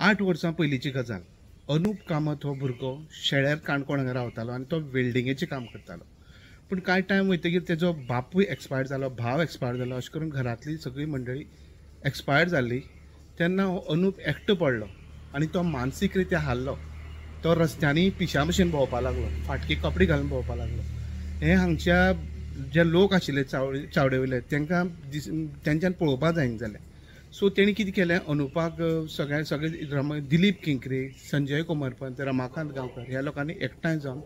8 वर्सां पयलींची गजाल. अनुप कामत हो भुरगो शेळ्यार काणकोण हांगा रावतालो आनी तो वेल्डिंगेचें काम करतालो. पूण कांय टायम वयतकीर तेजो बापूय एक्सपायर जालो, भाव एक्सपायर जालो, अशें करून घरांतली सगळी मंडळी एक्सपायर जाल्ली. तेन्ना हो अनुप एकटो पडलो आनी तो मानसीक रित्या हारलो. तो रस्त्यांनी पिशा भशेन भोंवपाक लागलो, फाटके कपडे घालून भोंवपाक लागलो. हे हांगच्या जे लोक आशिल्ले चावडे वयले तांकां तेंच्यान पळोवपाक जायना जालें. सो तेणी कितें केलें, अनुपाक सगळे सगळे दिलीप केंकरे, संजय कोमरपंत, रमाकांत गांवकर ह्या लोकांनी एकठांय जावन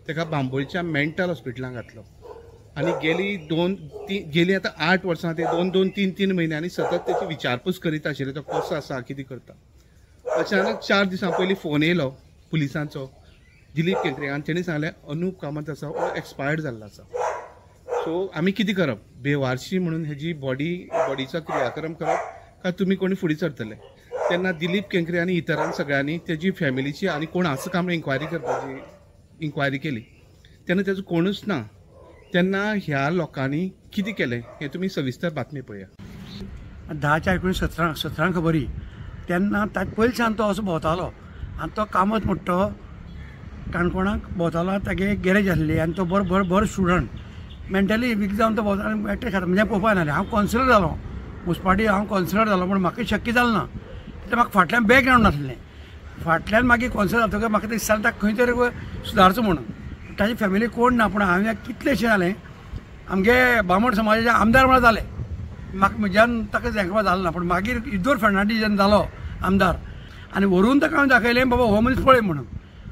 ताका बांबोळच्या मेंटल हॉस्पिटलांत घातलो. आनी गेली गेली आतां 8 वर्सां ते 2 2 3 3 म्हयन्यांनी सतत तेची विचारपूस करीत आशिल्ले, तो कसो आसा, कितें करता. अचानक 4 दिसां पयलीं फोन येयलो पुलिसांचो दिलीप केंकरे, आनी तेणी सांगलें अनुप कामत आसा हो एक्सपायर्ड जाल्लो आसा. सो आमी कितें करप, बेवारशी म्हणून हेजी बॉडीचो क्रियाक्रम करप काय तुमी कोणी फुडें सरतले. तेन्ना दिलीप केंकरे आनी इतरां सगळ्यांनी तेजी फॅमिलीची आनी कोण आसा काय म्हणून इन्क्वायरी करपाची इन्क्वायरी केली. तेन्ना तेजो कोणूच ना. तेन्ना ह्या लोकांनी कितें केलें हें तुमी सविस्तर बातमी पळया. 10/4/1917 खबरी तेन्ना ताचे पयलींच्यान तो असो भोंवतालो आनी तो कामत म्हणटा तो काणकोणाक भोंवतालो. तागे गॅरेज आसली आनी तो बरो बरो बरो स्टुडंट, मेंटली वीक जावन तो भोंवतालो आनी एकटें खाता. म्हणजे पळोवपाक येनासलें. हांव कॉन्सिलर जालो मुस्पाटी, हांव कॉन्सिलर जालो पूण म्हाका शक्य जालें ना. कित्याक म्हाका फाटल्यान बॅकग्रावंड नासलें. फाटल्यान मागीर कॉन्सिलर जातकच म्हाका दिसतालें ताका खंय तरी सुदारचो म्हणून. ताजी फॅमिली कोण ना, पूण हांवें कितलेशें जालें आमगे बामण समाजाचे आमदार म्हळ्यार जाले, म्हाका म्हज्यान ताका हें करपाक जालें ना. पूण मागीर इदोर फर्नांडीस जेन्ना जालो आमदार आनी व्हरून ताका हांवें दाखयलें, बाबा हो मनीस पळय म्हणून,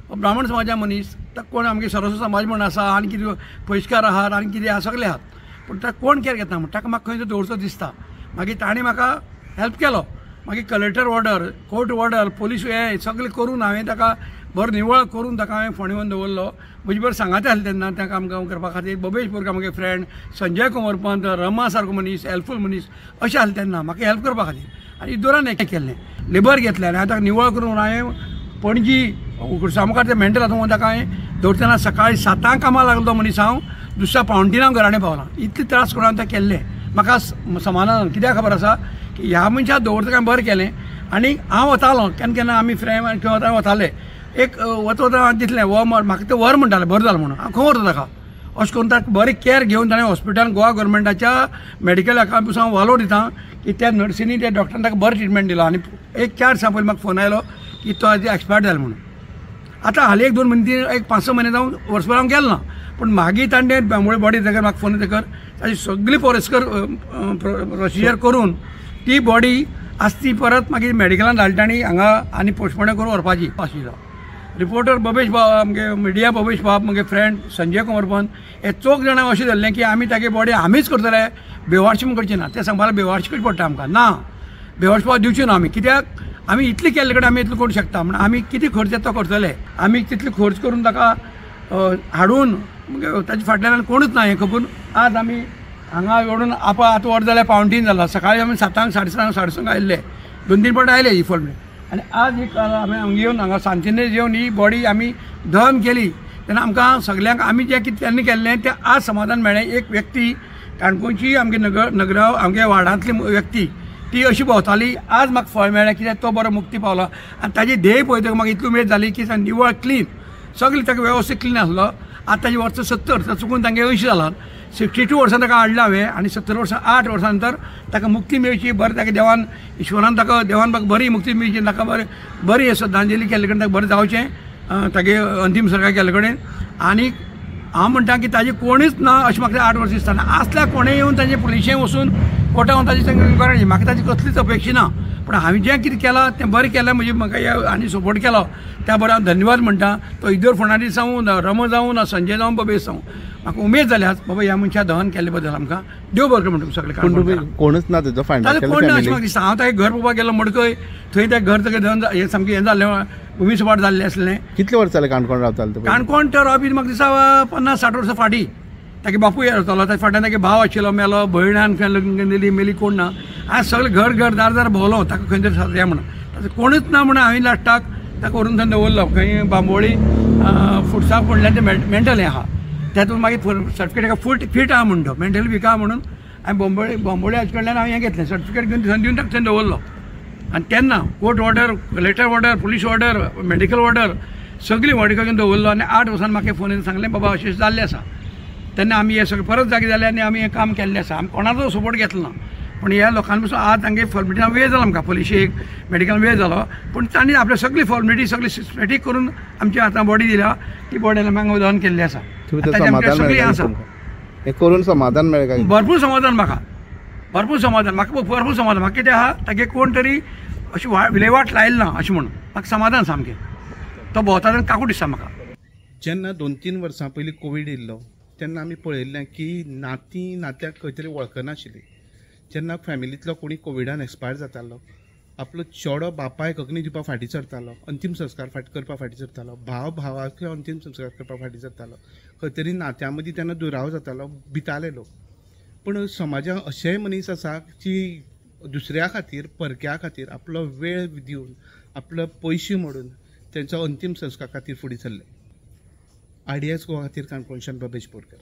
हो ब्राह्मण समाजा मनीस, ताका कोण आमगे सरस्वत समाज म्हण आसा आनी कितें पयशकार आहात आनी कितें आहा सगळे आहात, पूण ताका कोण केअर घेता म्हण ताका म्हाका खंय तरी दवरचो दिसता. मागीर ताणें म्हाका हेल्प केलो. मागीर collector order, court order, police हे सगळें करून हांवें ताका बरो निवळ करून ताका हांवें फोंडें व्हरून दवरलो. म्हजे बरोबर सांगात आसले तेन्ना त्या काम करपा खातीर बबेश बोरकार म्हगे फ्रेंड, संजय कोमरपंत, रमा सारको मनीस, हेल्पफूल मनीस अशें आसले तेन्ना म्हाका हेल्प करपा खातीर. आनी इदोरान हें केल्लें, लेबर घेतलें आनी हांवें ताका निवळ करून हांवें पणजी कुर्सा मुखार ते मेंटल हातूंत ताका हांवें दवरतना सकाळीं 7 कामाक लागलो तो मनीस. हांव दुसऱ्या 8:45 घराणे पावलां. इतले त्रास करून हांवें तें केल्लें. म्हाका समाधान कित्याक खबर आसा की ह्या मनशाक दवरता काय बरें केलें. आनी हांव वतालो केन्ना केन्ना आमी फ्रेंड आनी खंय वता वताले, एक वता वता दिसलें हो म्हाका तें व्हर म्हणटालें, बरें जालें म्हणून हांव खंय व्हरता ताका. अशें करून ताका बरें केअर घेवन ताणें हॉस्पिटलान गोवा गव्हर्मेंटाच्या मेडिकल हाका पसून हांव वालोर दिता की त्या नर्सींनी त्या डॉक्टरान ताका बरें ट्रिटमेंट दिलो. आनी एक 4 दिसां पयलीं म्हाका फोन आयलो की तो आज एक्सपायर्ड जालो म्हणून. आतां हालीं 1 2 म्हयने, एक 5-6 म्हयने जावन वर्सभर हांव गेलो ना, पूण मागीर ताणें बांबोळे बॉडी जाल्यार म्हाका फोन येतकर ताजी सगळी पोरस्कर प्रोसिजर करून ती बॉडी आज ती परत मागीर मेडिकलान धाडली तांणी हांगा आनी पोस्टमॉर्टम करून व्हरपाची आशिल्लो. रिपोर्टर बबेश बाब, आमगे मिडिया बबेश बाब, म्हगे फ्रेंड संजय कोमरपंत, हे चौग जाणां अशें जाल्लें की आमी तागे बॉडी आमीच करतले, बेवारशी म्हूण करची ना. ते सांगपाक बेवारशी करची पडटा आमकां, ना बेवारशी पाव दिवची ना आमी, कित्याक आमी इतली केल्ले कडेन आमी इतलें करूंक शकता म्हण आमी कितें खर्च येता तो करतले. आमी तितले खर्च करून ताका हाडून ताच्या फाटल्यान कोणूच ना हें खबर. आज आमी हांगा येवन आपा आतां वर जाल्यार 2:45 जालां. सकाळीं आमी 7, 7:30, 7:30 आयिल्ले, 2-3 फावट आयले ही फॉल. आनी आज एक आमी हांगा येवन हांगा सांतिनेज येवन ही बॉडी आमी दहन केली तेन्ना आमकां सगल्यांक आमी जें कितें तेन्ना केल्लें तें आज समाधान मेळ्ळें. एक व्यक्ती काणकोणची आमगे नगराव आमगे वार्डांतली व्यक्ती ती अशी भोंवताली, आज म्हाका फळ मेळ्ळें कित्याक तो बरो मुक्ती पावलो. आनी ताजी ध्येय पळयतकच म्हाका इतली उमेद जाली की निवळ क्लीन सगळें ताका वेवस्थीत क्लीन आसलो. आतां ताजी वर्सां 70, चुकून तांगे 80 जालां. 62 वर्सां ताका हाडला हांवें आनी 70 वर्सां 8 वर्सां नंतर ताका मुक्ती मेळची, बरें ताका देवान ईश्वरान ताका देवान म्हाका बरी मुक्ती मेळची, ताका बरें बरी श्रद्धांजली केल्ले कडेन ताका बरें जावचें तागे अंतीम संस्कार केल्ले कडेन. आनी हांव म्हणटा की ताजें कोणूच ना अशें म्हाका 8 वर्सां दिसता. आसल्यार कोणें येवन ताजे पुलिशें वचून कोर्टान ताजी इन्क्वायरी, म्हाका ताजी कसलीच अपेक्षा ना. पूण हांवें जें कितें केलां तें बरें केलें, म्हजे म्हाका आनी सपोर्ट केलो त्या बरें हांव धन्यवाद म्हणटा. तो इदोर फर्नांडीस जावं, रमो जावं, ना संजय जावं, बबेश जावं, म्हाका उमेद जाली आज बाबा ह्या मनशाक दहन केल्ले बद्दल. आमकां देव बरें म्हणटा सगळें. कोणूच ना ताजो फायनल कोण ना अशें म्हाका दिसता. हांव ताका घर पळोवपाक गेलो मडकय, थंय तें घर ताका दहन हें सामकें हें जाल्लें, भुमी सपाट जाल्लें आसलें. कितले वर्सां जालें काणकोण रावतालो? काणकोण तो रावपी म्हाका दिसता 50-60 वर्सां फाटीं. तागे बापूय रावतालो, ताच्या फाटल्यान तागे भाव आशिल्लो, मेलो, भयणान खंय लग्न दिली मेली, कोण ना. आज सगळें घर घर दार दार भोंवलो ताका खंय तरी सारया म्हणून, ताचो कोणूच ना म्हणून हांवें लास्टाक ताका व्हरून थंय दवरलो खंय बांबोळी फुडसा फुडल्यान तें मेंटल हें आहा, तातूंत मागीर सर्टिफिकेट ताका फूट फीट आहा म्हणटा, मेंटल वीक आहा म्हणून हांवें बांबोळी हाजे कडल्यान हांवें हें घेतलें सर्टिफिकेट घेवन थंय दिवन ताका थंय दवरलो. आनी तेन्ना court order, collector order, police order, medical order सगळी ऑर्डर करून दवरलो. आनी 8 वर्सांनी म्हाका फोन येवन सांगलें बाबा अशें जाल्लें आसा. तेन्ना आमी हें सगळें परत जागे जालें आनी आमी हें काम केल्लें आसा. आमी कोणाचो सपोर्ट घेतलो ना, पूण ह्या लोकां पसून आज तांगे फॉर्मेलिटीन वेळ जालो आमकां, पोलिशेक मेडिकल वेळ जालो, पूण तांणी आपले सगळी फॉर्मेलिटी सगळी सिस्टमॅटीक करून आमची आतां बॉडी दिल्या, ती बॉडी आमी हांगा दहन केल्ली आसा. सगळी आसा हें करून समाधान मेळ्ळें? भरपूर समाधान म्हाका, भरपूर समाधान म्हाका, भरपूर समाधान म्हाका. कितें आहा तागे कोण तरी अशी विलेवाट लायली ना अशें म्हणून म्हाका समाधान सामकें. तो भोंवता तेन्ना काकूट दिसता म्हाका. जेन्ना 2-3 वर्सां पयलीं कोवीड येयल्लो तेन्ना आमी पळयल्लें की नातीं नात्याक खंय तरी वळखनाशिल्लीं. जेन्ना फॅमिलींतलो कोणी कोविडान एक्सपायर जातालो, आपलो चेडो बापायक अग्नी दिवपा फाटीं सरतालो, अंतीम संस्कार फाट करपा फाटीं सरतालो, भाव भावाक अंतीम संस्कार करपा फाटीं सरतालो, खंय तरी नात्या मदीं तेन्ना दुराव जातालो, भिताले लोक. पूण समाजांत अशेय मनीस आसा की दुसऱ्या खातीर, परक्या खातीर आपलो वेळ दिवन, आपलो पयशे मोडून तेंचो अंतीम संस्कार खातीर फुडें सरले. आयडीएस गोवा खातीर काणकोणच्यान बबेश बोरकर.